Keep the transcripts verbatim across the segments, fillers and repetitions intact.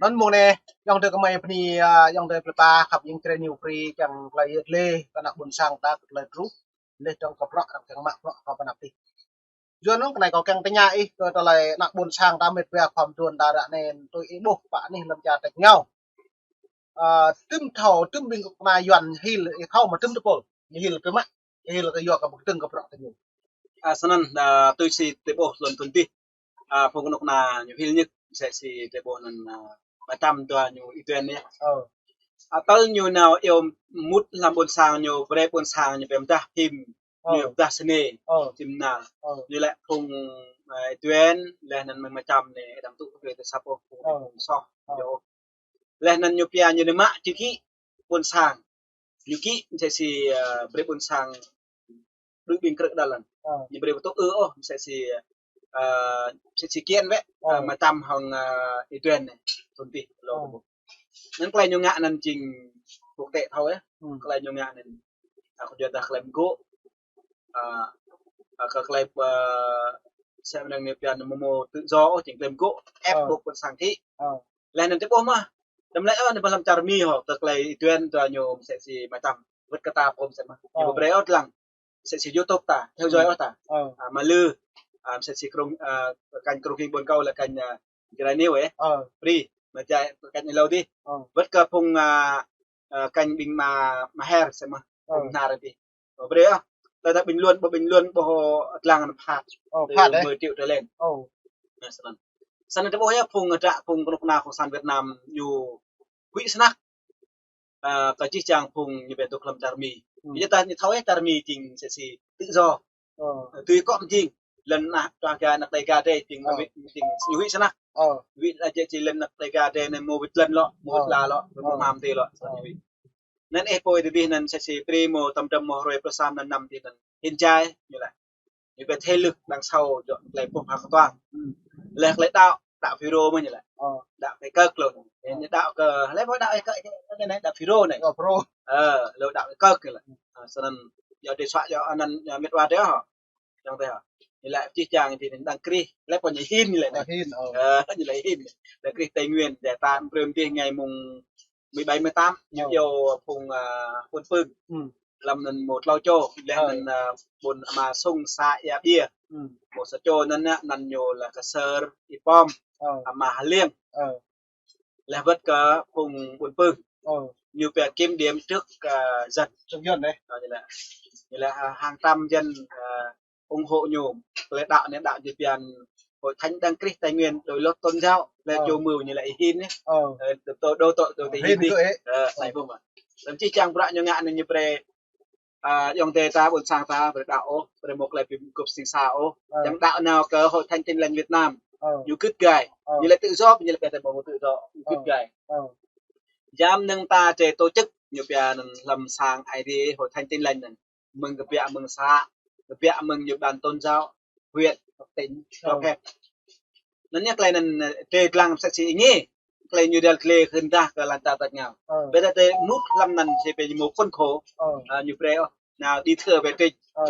Anŭn mơ̆ng anai, ayŏng adơi kơmơi bơni, ah, ayŏng adơi plei pla khăp ing čơrơni pơpŭ kiăng tơlơi yơh lĕ kơ ană ƀôn sang ta kơ tơlơi truh. Lĕ dŏng kơ bruă, arăng kiăng mă bruă kơ pơnap tih. Yua anŭn kơ anai kâo kiăng tơña ih kơ tơlơi ană ƀôn sang ta mĕt wa khua mơduôn ta ră anai tui ih ƀuh pă anih lăm čar tač rơngiao. Ah, tŭm thâo, tŭm ƀing kơnuk kơna Yuan hil, ih thâo mă tŭm tơpul. Ñu hil kơ mă, hil kơ yua kơ pơkơdơ̆ng kơ bruă kơ ñu. Ah, snăn, ah, tui si tơƀuh lŏn tŭn tih. Ah, phung kơnuk kơna ñu hil ñĭk, msĕ si tơƀuh anăn, ah, mă čăm dua ñu Y Tuen anai. Ơ. Ah, tơl ñu nao iâu mŭt hlăm ƀôn sang ñu, brei ƀôn sang ñu pơdah phim, Ơ. Ñu pơdah snei, Ơ. Phim nal. Ơ. Ñu lĕ phung, ah, Y Tuen, leh anăn mơ̆ng mă čăm anai, đăm tŭ brei tơsăp ôh, phung Ơ. Soh, Ơ. Yơh. Leh anăn ñu pia ñu nao mă čih kĭ ƀôn sang. Ñu kĭ msĕ si, ah, brei ƀôn sang đuaĭ ƀing krư̆ đăl anăn. Ơ. Ñu brei ƀu tŭ ư ôh, msĕ si, ah, msĕ si kiăng wĕ, Ơ. Ah, mă čăm hŏng, ah, Y Tuen anai, tŭn tih lŏ Ơ. Tơƀuh. Anăn tơlơi ñu ngă anăn jing quốc tế thâo yơh. Hmm. Tơlơi ñu ngă anăn. Ak yua dah tơlơi mgô̆. Ah, ah, kơ tơlơi, ah, msĕ mơnơ̆ng ñu pia anăn mơ̆ng mơ̆ng tự do ôh, jing tơlơi mgô̆, ép Ơ. Buộc ƀôn sang kĭ. Ơ. Leh anăn tơƀuh mơh. Đăm lĕ ôh, anăn ƀơi hlăm čar Mi hŏ, kơ tơlơi Y Tuen dua ñu msĕ si mă čăm. Wơ̆t kơ ta pô msĕ mơh. Ñu Ơ. Ƀu brei ôh lăng. Msĕ si YouTube ta, theo dõi Ơ. Ôh ta. Ơ. Ah, mă lư, ah, msĕ si krông, ah, kênh krông phim ƀôn kâo lĕ kênh, ah, Jrai News ơ. Ơ. Free, mă jai kênh êlâo dih. Ơ. Wơ̆t kơ phung, ah, ah, kênh ƀing mă, mă Her msĕ mơh. Ơ. Phung Hnar dih. Ơ, brei ah. Tơdah bình luận, ƀu bình luận, ƀu lăng anăn phat. Ơ, phat, eh. Mười triệu trở lên. Ơ. Anăn snăn. Snăn tơƀuh yơh phung hdră phung kơnuk kơna cộng sản Việt Nam ñu huĭ snăk. Ah, kơ jih jang phung ñu ƀu dŏ hlăm čar Mi. Hmm. Yua dah ñu thâo yơh čar Mi jing msĕ si tự do. Ơ. Tui kŏ jing. Lŏn ană, čar ga ană Đêga drei jing Ơ. Huĭ, jing ñu huĭ snăk. Ơ. Huĭ lĕ jing lŏn ană Đêga drei anai mơ̆ng wĭt lŏn lŏ, mơ̆ng wĭt Ơ. La lŏ, Ơ. Mơ̆ng mam tih lŏ. Ơ. Snăn ñu huĭ. Anăn ih pô dih anăn msĕ si brei mơ̆ng tơm tơm mơ̆ng hrơi pluh sa anăn năm dih anăn. Hin jai, ñu lĕ. Ñu ƀu thâo lŭk đăng sau dŏ tơlơi pơpŭ hăk tuang. Hmm. Leh tơlơi đăo, đăo FULRO mơ̆ ñu lĕ. Ơ. Đăo tơlơi kơk lu. Ñu đăo kơ, leh ƀu đăo kơ, kơ, kơ anai đăo FULRO anai. Ơ, FULRO. Ơ, lu đăo tơlơi kơk ñu lĕ. Ơ, snăn, yua drei soh yua anăn, yua mĕt wa drei hŏ. Čang tơ hŏ. Ñu lĕ jih jang dih anăn đăng krih, leh pô ñu hin ñu lĕ. Ơ, hin, ơ. Ơ, ñu lĕ hin. Đăng krih Tây Nguyên, giải tán, brơm dih ngày mùng mười bảy, mười tám, ñu Ơ. Iâu phung, ah, ƀuôn Pưng. Hmm. Hlăm anăn mơ̆ng tlâo čô, leh Ơ. Anăn, ah, ƀuôn Ama Sung xã Ia Bia. Hmm. Mơ̆ng sa čô anăn, anăn ñu lĕ Ksơr Y Pom, Ơ. Ama H'Liêng. Ơ. Leh wơ̆t kơ phung ƀuôn Pưng. Ơ. Ñu pia kiểm điểm trước, ah, dân. Trước dân đấy. Ơ, ñu lĕ, ñu lĕ, ah, hàng trăm dân, ah, ủng hộ ñu. Tơlơi đăo anai đăo ñu pia Hội Thánh Đấng Christ Tây Nguyên, Đội Lốt Tôn Giáo, lĕ Ơ. Chủ mưu ñu lĕ Y Hin anai. Ơ. Ơ, tơ, tơ, đô tô, tô, Ơ, Y Hin Hin dih. Tơ, ơ. Ơ, sai ƀuh mơ̆. Lăm jih jang bruă ñu ngă anăn ñu brei, ah, ayŏng adơi ta ƀôn sang ta, brei đăo ôh, brei mơ̆ng tơlơi bi gŭp sing sa ôh. Ơ. Yang đăo nao kơ Hội Thánh Tin Lành Việt Nam. Ơ. Ñu gĭt gai. Ơ. Ñu lĕ tự do, ñu lĕ pia ta ƀu tự do, ñu gĭt Ơ. Gai. Ơ. Jam năng ta drei tổ chức, ñu pia anăn hlăm sang Aê Diê Hội Thánh Tin Lành anăn. Mơ̆ng kbiă mơ̆ng xã, kbiă mơ̆ng ñu ban tôn giáo, huyện, tỉnh, cho Ơ. Phép. Anăn ñu tơlơi anăn, ơ, drei lăng msĕ si ih ngă. Tơlơi ñu dăl tơlơi khĭn dah kơ lăn čar tač rơngiao. Ơ. Ƀiădah drei mŭt hlăm anăn si pia ñu mơ̆ng khuôn khổ. Ơ. Ơ, ñu brei ôh. Nao đi thưa về trịnh. Ơ.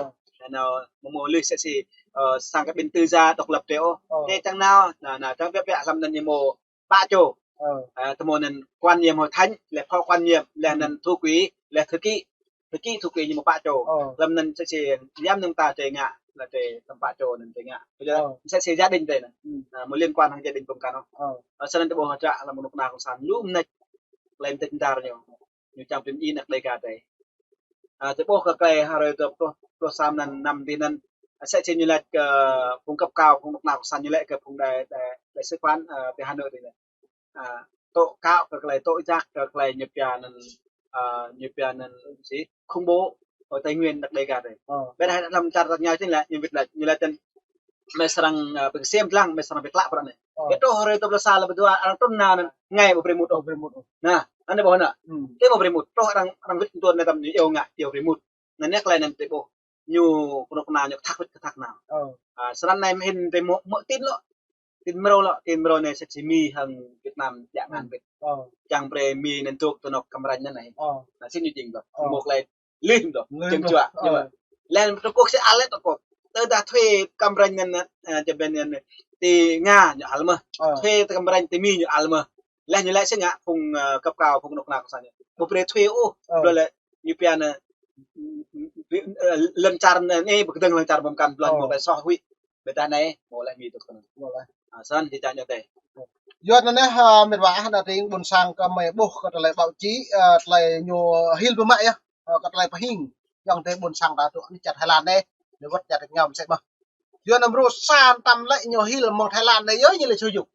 Nao mơ̆ng mơ̆ng lih msĕ si, ơ, sang kơ ƀing tư gia độc lập drei ôh. Ơ. Drei čang nao, nao, nao, čang ƀiă ƀiă hlăm anăn ñu mơ̆ng pă čô. Ơ. Ơ, tơmơ̆ anăn quản nhiệm hội thánh, lĕ phó quản nhiệm, leh anăn thư ký, lĕ thư ký. Thư ký, thư ký ñu mơ̆ng pă čô. Ơ. Hlăm anăn msĕ si yam năng ta drei ngă, lĕ drei tơm pă čô anăn drei ngă. Ơ. Msĕ si gia đình drei anăn. Hmm. Ơ, mơ̆ng liên quan hăng gia đình pơm kăn ôh. Ơ. Ơ, snăn tơƀuh hdră hlăm kơnuk kơna cộng sản lu mnêč. Tơlơi mnêč mơdar ñu. Ñu čang pim i ană Đêga drei. Ah, tơƀuh kơ tơlơi hrơi dua pluh, pluh sa anăn năm dih anăn. Msĕ si ñu lač kơ phung cấp cao, phung kơnuk kơna cộng sản ñu lač kơ phung đại, đại, đại sứ quán, ah, ti Hà Nội dih anăn. Ah, tŏ kâo kơ tơlơi tŏ jak kơ tơlơi ñu pia anăn, ah, ñu pia anăn si khủng bố ở Tây Nguyên ană Đêga drei. Ơ. Ƀiădah hlăm čar tač rơngiao jing lĕ, ñu wĭt lač, ñu lač tăn mơi srăng, ah, pơkơsem dlăng, mơi srăng pơklă prăk anai. Ơ. Ƀiădah hrơi dua pluh sa lĕ ƀu dua, arăng trŭn nao anăn, ngai ƀu brei mŭt ôh. Ƀu brei mŭt ôh. Nă, anăn ƀuh nă. Hmm. Tơ ƀu brei mŭt, truh arăng, arăng wĭt tuan anai tăm ñu iâu ngă, iâu brei mŭt. Anăn ñu tơlơi anăn tơƀuh. Ñu kơnuk kơna ñu kơthăk wĭt kơthăk nao. Ơ. Ah, snăn anai mơ̆ hin drei mơ̆, mơ̆ tin lŏ. Tin mrâo lŏ, tin mrâo anai msĕ si Mi hăng Việt Nam djă ngăn Hmm. wĭt. Ơ. Čang brei Mi anăn dôk tơ anŏ Cam Ranh anăn anai. Ơ. Nă, snăn ñu jing lŏ. Ơ. Mơ̆ng tơlơi lih dŏ, lih dŏ. Čơ̆ng čuă, ơ, ñu mơ̆. Lĕ Trung Quốc sĭt ăl lĕ Trung Quốc. Tơdah thuê Cam Ranh anăn, ơ, čăm ƀĕn anăn, ti Nga ñu ăl mơh. Ơ. Thuê Cam Ranh ti Mi ñu ăl mơh. Laih ñu lĕ sĭt ngă phung, ơ, kơp kâo phung anŏ kơna kơ sang ñu. Ƀu brơi thuê ôh. Ơ. Ƀlŏr lĕ ñu pia anai, ơ, lŏn čar anai, ƀu kơdơ̆ng lŏn čar ƀơ̆ng kăn, ƀlŏr ñu ƀu brơi soh huĭ. Ƀiădah anai, ƀu lĕ mi tŭ kơnơ̆ng. Ƀu lĕ. Ơ, snăn či čang ñu tê. Yua anŭn anai, ơ, mĕt wa, anai tring ƀôn sang kơ mơi ƀuh kơ tơlơi báo chí, ơ, tơlơi ñu hil biă mă yơh. Ơ, kơ tơlơi pơhing, ayŏng adơi ƀôn sang ta tŭ anai čar Thái Lan anai, ñu wơ̆t čar Việt Nam sĭt mơh. Yua anŭn mrô sa tăm lĕ ñu hil mơ̆ng Thái Lan anai, yơh ñu lĕ sui yŭk.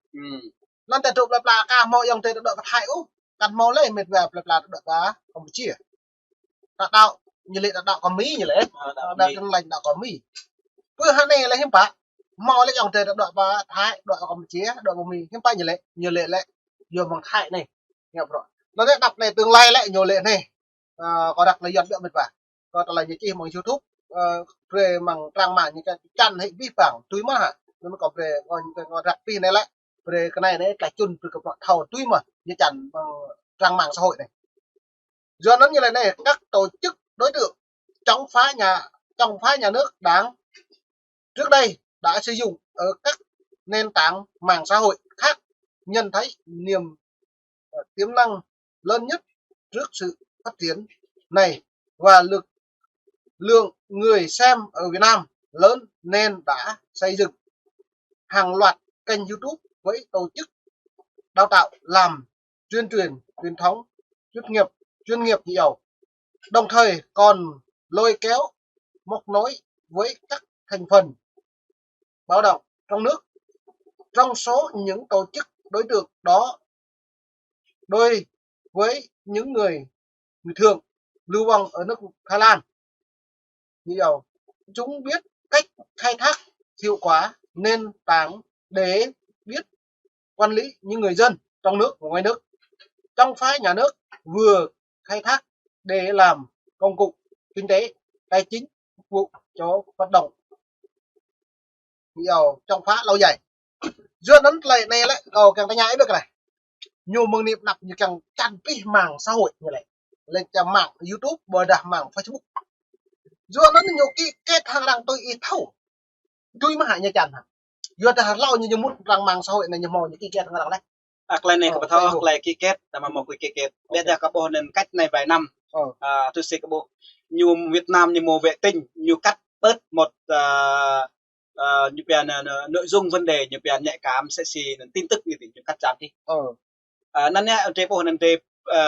Anŭn ta tŭ plơi pla ka hmâo ayŏng adơi ta dŏ pơ Thái ôh. Kăn hmâo lĕ mĕt wa plơi pla ta dŏ pơ Campuchia. Ta dŏ, ñu lĕ ta dŏ kơ Mi ñu lĕ. Ơ, ta dŏ kơ Mi. Lĕ ta dŏ kơ Mi. Pơ hơnai lĕ hiư̆m pă. Hmâo lĕ ayŏng adơi ta dŏ pơ Thái, dŏ Campuchia, dŏ pơ Mi. Hiư̆m pă ñu lĕ, ñu lĕ lĕ yua mơ̆ng Thái anai. Ñu prŏ. Anŭn lĕ đăp anai tương lai lĕ ñu lĕ anai. Ơ, kâo răk lĕ yua ƀiă mĕt wa. Kâo tơlơi ñu čih mơ̆ng YouTube, ơ, brơi mơ̆ng trang mạng ñu čan hĭ abih bang, tui mơ̆ hă. Anŭn kâo brơi, kâo, kâo răk abih anai lĕ. Brơi kơ anai anai, tơlơi čun brơi kơ prŏ thâo tui mơ̆, ñu čan mơ̆ng trang mạng xã hội anai. Yua anŭn ñu lĕ anai, các tổ chức đối tượng chống phá nhà, chống phá nhà nước Đảng trước đây đã sử dụng ở các nền tảng mạng xã hội khác nhận thấy niềm, ờ, tiềm năng lớn nhất trước sự phát triển này và lực lượng người xem ở Việt Nam lớn nên đã xây dựng hàng loạt kênh YouTube với tổ chức đào tạo làm tuyên truyền truyền thống chuyên nghiệp, chuyên nghiệp như nhau. Đồng thời còn lôi kéo móc nối với các thành phần báo động trong nước. Trong số những tổ chức đối tượng đó, đối với những người, người thường lưu vong ở nước Thái Lan, như giàu, chúng biết cách khai thác hiệu quả nền tảng để biết quản lý những người dân trong nước và ngoài nước, chống phá nhà nước, vừa khai thác để làm công cụ kinh tế, tài chính phục vụ cho hoạt động giàu chống phá lâu dài. Yua anŭn tơlơi anai lĕ kâo kiăng tơña ih ƀiă kơ anai. Ñu mơ̆ng anai pơ anăp ñu kiăng čan abih mạng xã hội ñu lĕ. Lĕ čan mạng YouTube, ƀôdah mạng Facebook. Yua anŭn ñu ký kết hăng arăng tui ih thâo. Tui mơ̆ hă ñu čan hă. Yua dah hlâo ñu, ñu mŭt trang mạng xã hội anai ñu hmâo ñu ký kết hăng arăng lĕ. Ơ, tơlơi anai kâo ƀu thâo, tơlơi ký kết, ta mă mơ̆ kâo ký kết. Ƀiădah kâo ƀuh anŭn cách anai vài năm. Ơ, tui si kâo ƀuh. Ñu Việt Nam ñu mơ̆ vệ tinh, ñu cắt bớt một, ơ, ơ, ñu pia anŭn, anŭn nội dung vấn đề, ñu pia nhạy cảm, sĕ si anŭn tin tức ñu tĭ, ñu cắt giảm đi. Ơ. Ơ, anŭn yơh, drei ƀuh anŭn drei, ơ,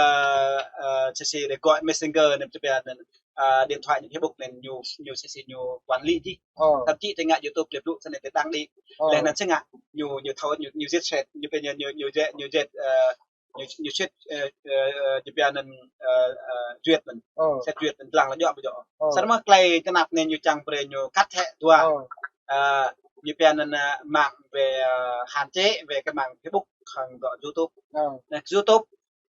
ơ, sĕ si drei gọi Messenger, anŭn drei pia anŭn, ơ, điện thoại, anŭn Facebook anŭn ñu, ñu sĕ si ñu quản lý jih. Ơ. Thậm chí drei ngă YouTube, drei blŭ snăn drei đăng đi. Ơ. Leh anŭn sĕ ngă, ñu, ñu thâo, ñu, ñu zet sĕt, ñu pia ñu, ñu, ñu zet, ñu zet, ơ, ñu, ñu sĕt, ơ, ơ, ơ, ñu pia anŭn, ơ, ơ, duyệt anŭn. Ơ. Sĕt duyệt anŭn, lăng lĕ djŏ ƀu djŏ. Ơ. Snăn mơ̆ tơlơi tơnap anai ñu čang brơi ñu cắt hĕ dua. Ơ. Ơ, ñu pia anŭn, ơ, mạng về, ơ, hạn chế về cái mạng Facebook hăng dŏ YouTube. Ơ. Anai, YouTube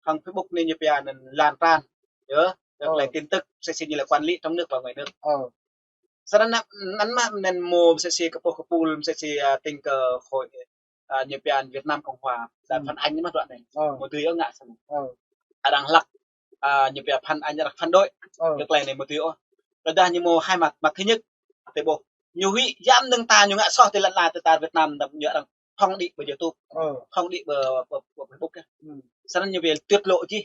hăng Facebook anai ñu pia anŭn lan tràn. Yơh, yơh, ơ, tơlơi tin tức, sĕ si ñu lĕ quản lý trong nước và ngoài nước. Ơ. Snăn anŭn, anŭn mơ̆ anŭn mơ̆ sĕ si kơ pô kơ pul, sĕ si, ơ, tĭng kơ hội, ơ, ñu pia Việt Nam Cộng Hòa, dah phản ánh mơ̆ dŏ anai. Ơ. Mơ̆ tui yơh ngă snăn. Ơ. Arăng hlăk, ơ, ñu pia phản ánh, arăng phản đối. Ơ. Kơ tơlơi anai mơ̆ tui ôh. Tơdah ñu mơ̆ hai mặt, mặt thứ nhất, drei ƀuh. Ñu huĭ, yăm dơ̆ng ta ñu ngă soh ti lăn ala ti tar Việt Nam, đăm ñu arăng phŏng đĭ ƀơi YouTube. Ơ. Phŏng đĭ ƀơi, ƀơi, ƀơi Facebook yơh. Snăn ñu wơ̆t tiết lộ jih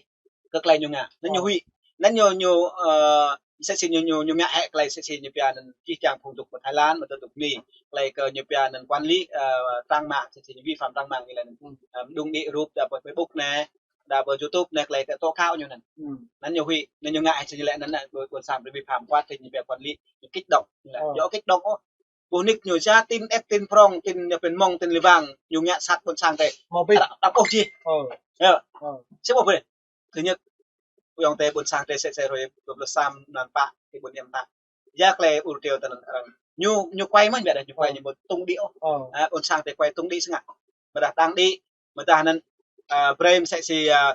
kơ tơlơi ñu ngă. Anŭn ñu huĭ. Anŭn ñu, ñu, ơ, sĕ si ñu, ñu, ñu ngă hĕ tơlơi sĕ si ñu pia anŭn jih jang phung dŏ pơ Thái Lan, mơ̆ dŏ Mi. Tơlơi kơ ñu pia anŭn quản lý, ơ, trang mạng, sĕ si ñu vi phạm trang mạng ñu lĕ anŭn. Ơ, mơđung đĭ rup dah ƀơi Facebook anai, dah ƀơi YouTube anai, tơlơi kơ tố cáo ñu anŭn. Anŭn ñu huĭ, anŭn ñu ngă hĕ sĕ ñu lĕ anŭn, anŭn ƀơi ƀôn sang drei vi phạm quá trình ñu pia quản lý, ñu kích động, ñu lĕ. Ơ. Djŏ kích động ôh. Ƀuh nik ñu ya tin ĕp, tin prŏng, tin ñu pia mơ̆ng, tin lĕ wang, ñu ngă sat ƀôn sang drei. Mơ̆ ƀĭt. Arăng, arăng ƀuh jih. Ơ. Yơh. Ơ. Sĕ ƀuh ƀuh. Thứ nhất, ayŏng adơi ƀôn sang drei sĕ sĕ hrơi dua puluh sa anŭn pă, ti ƀuôn Niam ta. Ya tơlơi ur triu tơ anŭn arăng. Ñu, ñu quay mơ̆n ƀiă dah, ñu quay, ơ, ñu ƀu tung đĭ ôh. Ơ. Ơ, ƀôn sang drei quay tung đĭ sĕ ngă. Mơ̆ dah đăng đĭ, mơ̆ dah anŭn, ơ, brơi mơ̆ sĕ si, ơ,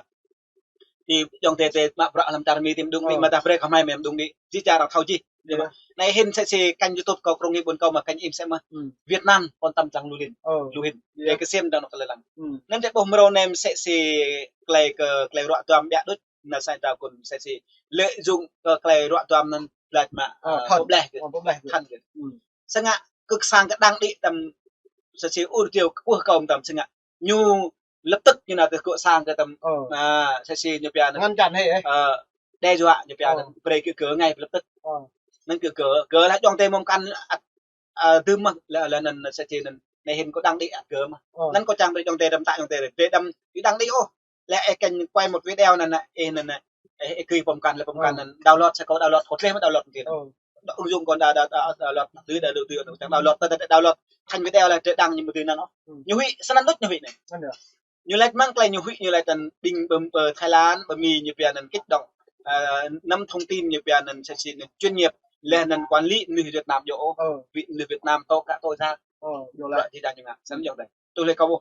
ti ayŏng adơi drei mă bruă hlăm čar Mi ti mơđung đĭ, ơ, mơ̆ dah brơi kơ hmei mơ̆ mơđung đĭ. Jih čar arăng thâo jih. Yơh. Anai hĭn sĕ si kênh YouTube kâo Krông Nghi Ƀuôn Kâo mơ̆ kênh im sĕ mơ̆. Việt Nam Quan Tâm Trang Lu Lin. Ơ. Lu Hin. Yơh. Drei kơsem dơ̆ng anŏ tơlơi lăng. Anŭn drei ƀuh mrô anai mơ̆ sĕ si tơlơi kơ, tơlơi ruă duam ƀiă đôč. Anŭn sa drao kơ sĕ si lợi dụng kơ tơlơi ruă duam anŭn lač mă, ơ, ơ, phăn. Pơbleh kơ. Ơ, pơbleh kơ. Phăn kơ. Sĕ ngă kơ sang kơ đăng đĭ tăm sĕ si ur triu kơ ƀuh kâo tăm sĕ ngă. Ñu Lập tức ñu nao tơ gŏ sang kơ tơm, à, sĕ si ñu pia anŭn, ngăn chặn hĭ, ơ, đe dọa ñu pia anŭn, brơi kơ gơ̆ ngay lập tức. Anŭn kơ gơ̆, gơ̆ laĭ ayŏng adơi mơ̆ng kăn, à, dŭm mơ̆n, lĕ, lĕ anŭn sĕ si anŭn, anai hĭn kâo đang đĭ ăt gơ̆ mơ̆n. Anŭn kâo čang brơi ayŏng adơi đăm tăk ayŏng adơi, brơi đăm, ih đang đĭ ôh. Lĕ ih kĕn quay một video anŭn, ih anŭn, ih, ih gĭr pơm kăn, lĕ pơm kăn anŭn download, sa kâo download, hơt leh mă download kơ anŭn. Ứng dụng kâo đa, đa, đa, download, tui đa, đa, đa, download, tơdah đa download thành video lĕ, drơi đang ñu mơ̆ tui anŭn ôh. Ñu huĭ, snăn đôč ñu huĭ anai. Ñu laĭ mơ̆ng tơlơi ñu huĭ, ñu laĭ tăn ƀing ƀơm, ƀơ Thái Lan, ƀơ Mi ñu pia anŭn kích động, à, nắm thông tin ñu pia anŭn sĕ si anŭn chuyên nghiệp, leh anŭn quản lý mơnuih Việt Nam djơ̆ ôh. Vì mơnuih Việt Nam tŏ kă tŏ jak. Ră ti đa ñu ngă, snăn yơh dêh. Tui lĕ kâo ƀuh.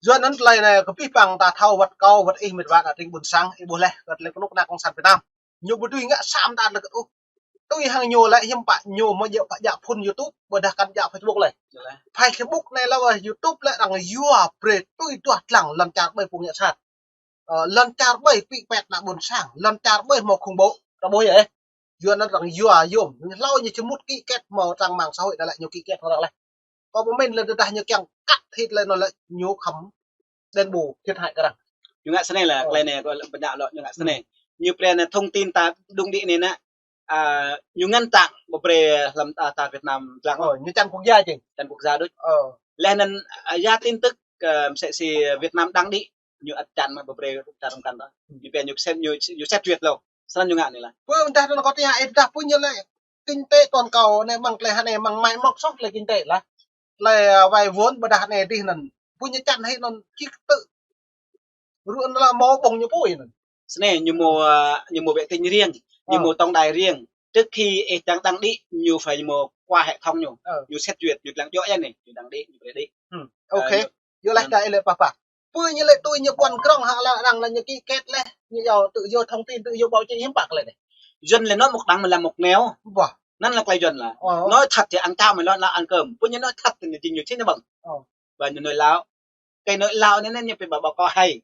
Yua anŭn tơlơi anai kơ pih păng ta thâo wơ̆t kâo, wơ̆t ih mĕt wa ană tring ƀuôn sang, ih ƀuh leh, wơ̆t lĕ kơnuk kơna cộng sản Việt Nam. Ñu ƀu dưi ngă sa mơta lĕ kơ ôh. Tui hăng ñu lĕ hiư̆m pă ñu mơ̆ djă pă djă phun YouTube, ƀôdah kăn djă Facebook lĕ. Facebook anai lĕ wơ̆t YouTube lĕ arăng yua brơi tui duah lăng lŏn čar ƀơi phung ngă sat. Ơ, lŏn čar ƀơi pĭ pĕt ană ƀuôn sang, lŏn čar ƀơi hmâo khủng bố, ta ƀuh yơh. Yua anŭn arăng yua yôm, hlâo ñu či mŭt ký kết hmâo trang mạng xã hội anŭn lĕ ñu ký kết hmâo arăng leh. Kâo pơmĭn lĕ tơdah ñu kiăng cắt thịt lĕ anŭn lĕ ñu khŏm đền bù thiệt hại kơ arăng. Ñu ngă snei lĕ, tơlơi anai kâo lĕ ƀơñă lŏ ñu ngă snei. Ñu brơi anŭn thông tin ta đung đĭ anai anŭn, à, ñu ngăn chặn ƀu brơi hlăm, à, ta Việt Nam lăng. Ơ, ñu chặn quốc gia čing. Chặn quốc gia đôč. Leh anŭn, à, ya tin tức, à, sĕ si Việt Nam đang đĭ, ñu ăt chặn mă ƀu brơi ta rơ̆ng kăn ta. Ñu pia ñu xem, ñu, ñu xét duyệt lŏ. Snăn ñu ngă anai lĕ. Pơ dah anŭn kâo tơña ih dah pơ ñu lĕ kinh tế toàn cầu anai mơ̆ng tơlơi hă anai mơ̆ng mai mŏk soh tơlơi kinh tế lah. Tơlơi, à, vay vốn ƀôdah anai dih anŭn. Pơ ñu chặn hĭ anŭn čih tơ. Rŭ anŭn lĕ hmâo ƀơ̆ng ñu pui anŭn. Snei ñu hmâo, à, ñu hmâo vệ tinh riêng, ñu hmâo tổng đài riêng. Trước khi ih čang đang đĭ, ñu phải hmâo qua hệ thống ñu. Ñu xét duyệt, ñu lăng djŏ yơh anai, ñu đang đĭ, ñu brơi đĭ. Ơ, ñu, yua leh ñu ta ih lĕ pă pă. Pơ ñu lĕ tui ñu ƀuăn krong hă lĕ arăng lĕ ñu ký kết leh, ñu yua tự do thông tin, tự do báo chí hiư̆m pă lĕ anai. Yuăn lĕ nói một đằng mà làm một nẻo. Anŭn lĕ tơlơi Yuăn lĕ. Nói thật thì ăn cháo mày lo là ăn cơm. Pơ ñu nói thật thì ñu jing ñu či ñu ƀơ̆ng. Và ñu nói láo. Tơlơi nói láo anai anŭn ñu pơƀă ƀă kơ hay.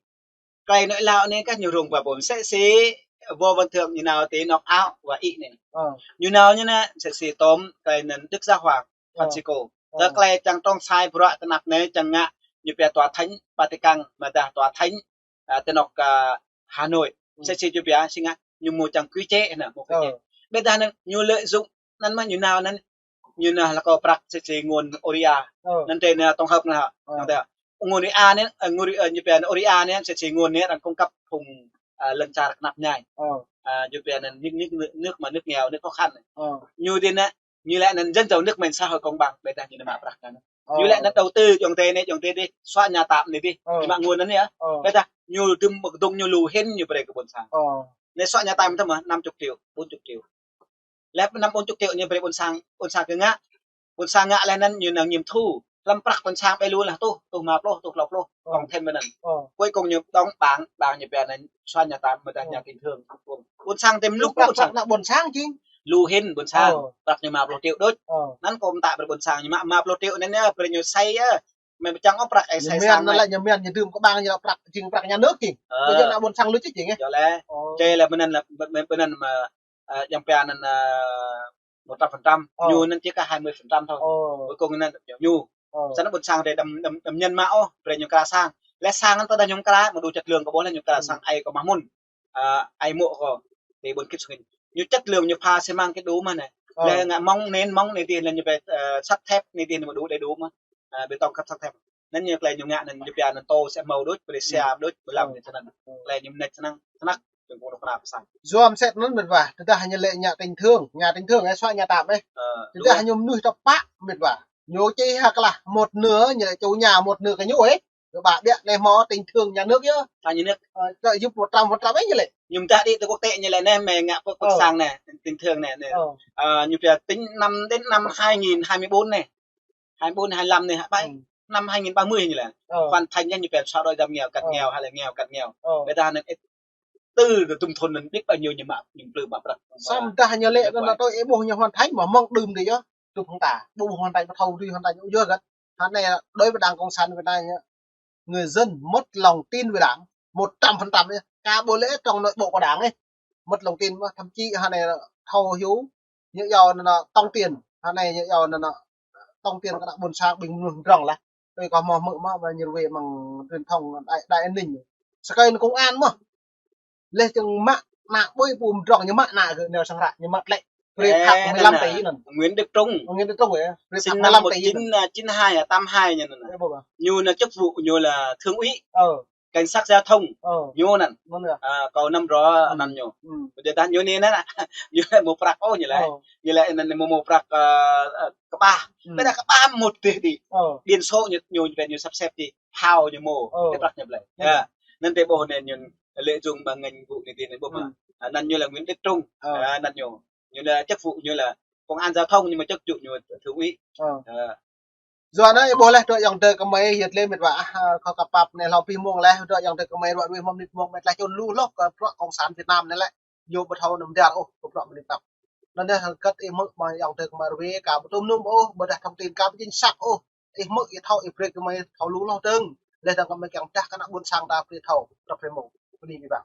Tơlơi nói láo anai kah ñu rông ƀă ƀôn sĕ si, Võ Văn Thượng ñu nao ti knock out wa ih anai. Ñu nao ñu anai sĕ si tôm tơlơi anŭn Đức Giáo Hoàng Francisco. Tơ tơlơi čang trông sai bruă tơnap anai čang ngă ñu pia tòa thánh Vatican, mơdah tòa thánh, à, ti nok, à, Hà Nội. Sĕ si ñu pia si ngă ñu hmâo čang quy chế anŭn, hmâo quy chế. Ƀôdah anŭn ñu lợi dụng anŭn mơ̆ ñu nao anŭn ñu nao lăk kơ prăk sĕ si nguồn Oria. Anŭn tơ anai tổng hợp anŭn hă. Anŭn tơ nguồn Oria anai, ơ, nguồn, ơ, ñu pia Oria anai sĕ si nguồn anai arăng cung cấp phung, à, lŏn čar knap mơñai. À, ñu pia anŭn nước, nước, nước mà nước nghèo, nước khó khăn. Ñu dih anŭn, ñu lĕ anŭn dân giàu nước mạnh xã hội công bằng, ƀôdah ñu nao mă prăk anŭn. Ñu lĕ anŭn đầu tư ayŏng adơi anai, ayŏng adơi dih, xóa nhà tạm anai dih, ñu mă nguồn anŭn yơh. Ƀôdah ñu dŭm ƀơ̆ng dŭng ñu lu hĭn ñu brơi kơ ƀôn sang. Anai xóa nhà tạm tơ mơ̆ năm chục triệu, bốn chục triệu. Lĕ năm bốn chục triệu ñu brơi ƀôn sang, ƀôn sang kơ ngă. Ƀôn sang ngă leh anŭn ñu nao nghiệm thu. Hlăm prăk ƀôn sang ƀơi lu lah tuh, tuh rơma pluh, tuh klâo pluh, cộng thêm mơ̆n anŭn. Cuối cùng ñu đóng bảng, bảng ñu pia anŭn xóa nhà tạm mơdah nhà tình thương. Ƀôn sang tơm lu prăk, ƀôn sang. Prăk ană ƀôn sang jing. Lu hĭn ƀôn sang. Prăk ñu rơma pluh triệu đôč. Anŭn kâo mơta brơi ƀôn sang ñu mă rơma pluh triệu anŭn yơh, brơi ñu xây yơh. Mơ̆ pơčang ôh prăk ih sai sang ñu laĭ ñu mơ̆n ñu dưm kơ ƀang ñu laĭ prăk jing prăk nhà nước jing. Ƀu djơ̆ ană ƀôn sang lu čih jing ih. Yơh lĕ. Tơlơi lĕ mơ̆n anŭn lĕ, mơ̆n, mơ̆n, mơ̆n, à, yang pia anŭn, à, một trăm phần trăm. Ñu anŭn chỉ có hai mươi phần trăm thôi. Cuối cùng anŭn ñu. Snăn ƀôn sang drei đăm, đăm, đăm ñen mă ôh, brơi ñu kra sang. Lĕ sang anŭn tơdah ñu kra, mơ̆ đủ chất lượng kơ ƀuh lĕ ñu kra sang ai kơ mah mŭn. À, ai mŏ kơ. Ti ƀôn kĭt sung. Ñu chất lượng ñu pha xi măng kĭt đủ mơ̆n anai. Lĕ ngă mông nền, mông anai dih lĕ ñu brơi, à, sắt thép anai dih mơ̆ đủ đầy đủ mơ̆n. À, bê tông cốt sắt thép. Anŭn ñu tơlơi ñu ngă anŭn ñu pia anŭn tô sĕ hmâo đôč, brơi sia đôč, ƀơi lăm anai snăn. Tơlơi ñu mơneč snăn, snăn, jing kơ rŏk na pơsăn. Yua mơsĕt anŭn mĕt wa, tơdah ñu lĕ nhà tình thương, nhà tình thương ih xóa nhà tạm ih. Tơdah ñu mơnuih tơ̆ pă mĕt wa. Ñu či hă klah một nửa ñu lĕ chủ nhà một nửa kơ ñu ih. Kơ ƀă ƀiă anai hmâo tình thương nhà nước yơh. Tơ nhà nước. Ơ, tơ yŭp một trăm phần trăm ih ñu lĕ. Ñu mơdah đĭ tơ quốc tế ñu lĕ anai, mơ̆ ngă pơ quốc sang anai, tình thương anai, anai. Ơ, ñu pia tính năm đến năm hai nghìn hai mươi bốn anai. Hai mươi bốn, hai mươi lăm anai, hă ƀai. Năm hai nghìn ba mươi ñu lĕ. Hoàn thành nhá, ñu pia xóa đói giảm nghèo, cận nghèo, hay là nghèo, cận nghèo. Ƀôdah anŭn ih tơ tơm thôn anŭn ƀiă ƀă ñu ñu mă, ñu plư mă prăk. Samơ̆ dah ñu lĕ anŭn tui ih ƀuh ñu hoàn thành mơ̆ mơ̆ng đưm đĭ yơh. Tŭ phung ta, ƀu ƀuh hoàn thành, ƀu thâo dưi hoàn thành yơh gơ̆t. Hă anai đối với Đảng Cộng sản Việt Nam, người dân mất lòng tin với Đảng một trăm phần trăm yơh. Kơ ƀu lĕ trong nội bộ của Đảng ih. Mất lòng tin mơ̆, thậm chí hă anai thâo hiu, ñu yua anŭn tống tiền, hă anai ñu yua anŭn tống tiền kơ ană ƀôn sang ƀing mơnuih mdrŏng lah. Ơi, kâo hmư̆ hmư̆ mơ̆, ƀơi ñu ruai mơ̆ng truyền thông đại, đại an ninh. Sơkai công an mơ̆. Leh čang mă ană ƀơi pum drong ñu mă ană gơ̆ nao sang ră, ñu mă tlĕ. Brơi phạt mười lăm tỷ anŭn. Nguyễn Đức Trung. Nguyễn Đức Trung ơi. Brơi phạt mười lăm tỷ anŭn. Sinh năm một chín chín hai à, tám hai ñu anŭn. Ơ, ƀuh ƀă. Ñu anŭn chức vụ ñu là thượng úy. Ờ. Cảnh sát giao thông. Ờ. Ñu anŭn. Anŭn yơh. À, kâo năm rŏ anăn ñu. Ƀiădah ñu anai anŭn. Ñu lĕ mơ̆ prăk ôh ñu lĕ. Ờ. Ñu lĕ anŭn mơ̆ mơ̆ prăk, à, à, kơƀah. Ƀiădah kơƀah mơ̆ tih tih. Ờ. Điện số ñu, ñu, ñu sắp xếp tih. Phao ñu mơ̆. Ờ. Tih prăk ñu blơi. Anŭn. Anŭn tih ƀuh anŭn ñu lĕ jung ƀơi ngành vụ anai tih anŭn ƀuh mơ̆. Anŭn ñu là Nguyễn Đức Trung. Ờ. Anŭn ñu. Ñu anŭn chức vụ ñu là công an giao thông nhưng mà chức vụ ñu thượng úy. Ờ. Yua anŭn ih ƀuh leh dŏ ayŏng adơi kơmơi yơh lĕ mĕt wa ah, kâo kơpap anai hlâo pih mông leh dŏ ayŏng adơi kơmơi ruă ruih mơ̆ mơnit mông mĕt leh čun lu hloh kơ bruă cộng sản Việt Nam anai lĕ. Ñu ƀu thâo nao dar ôh kơ bruă mơnit tap. Anŭn yơh hơget ih hmư̆ mơ̆ ayŏng adơi kơmơi ruai ka ƀu tŭ mơnum ôh, ƀiădah thông tin ka ƀu chính xác ôh. Ih hmư̆ ih thâo ih brơi kơmơi thâo lu hloh dơ̆ng. Leh dơ̆ng kơmơi kiăng pơdah kơ ană ƀôn sang ta brơi thâo. Rap rem mông. Bơni ƀiă ƀă.